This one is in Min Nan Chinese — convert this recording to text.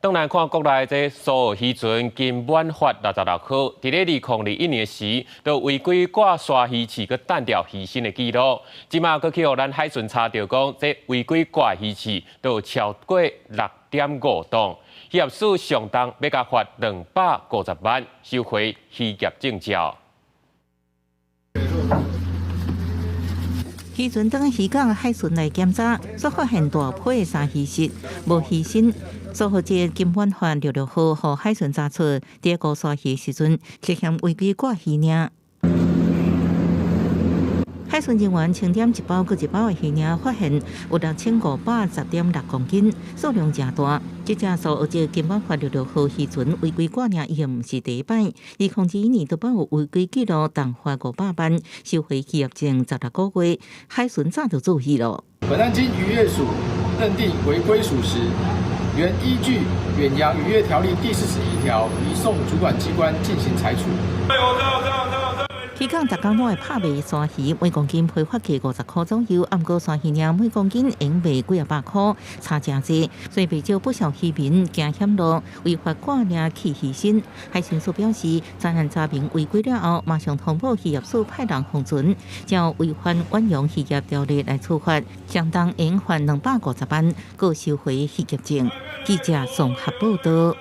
轉來看國內這蘇澳漁船金滿發66號，佇咧2021年時，就違規掛鯊魚刺，閣彈掉魚身的記錄。這馬閣去予咱海巡查著講，這違規掛魚刺都超過6.5磅，漁業署上重欲共罰250萬，收回漁業證照。漁船當漁港海巡來檢查，煞發現大批的鯊魚蝕，無魚身。蘇澳這金滿發66號，予海巡查出，佇顧鯊魚時陣，涉嫌違規掛魚鯪。海巡人員清點一包閣一包的魚鯪，發現有6510.6公斤，數量誠大。這隻蘇澳這金滿發66號漁船違規掛鯪已經毋是第一擺，2021年都捌有違規記錄，重罰500萬，收回漁業證16個月。海巡早就注意囉。本案經漁業署認定違規屬實，原依據《遠洋漁業條例》第41條移送主管機關進行裁處。漁港逐工攏會拍賣鯊魚，每公斤批發價50箍左右，毋過鯊魚鯪每公斤用賣幾仔百箍，差誠濟，所以袂少不少漁民驚險路，違法掛鯪棄魚身。海巡署表示，昨日查明違規了後，馬上通報漁業署派人封船，照違反遠洋漁業條例來處罰，相當應罰250萬，閣收回漁業證。記者綜合報道。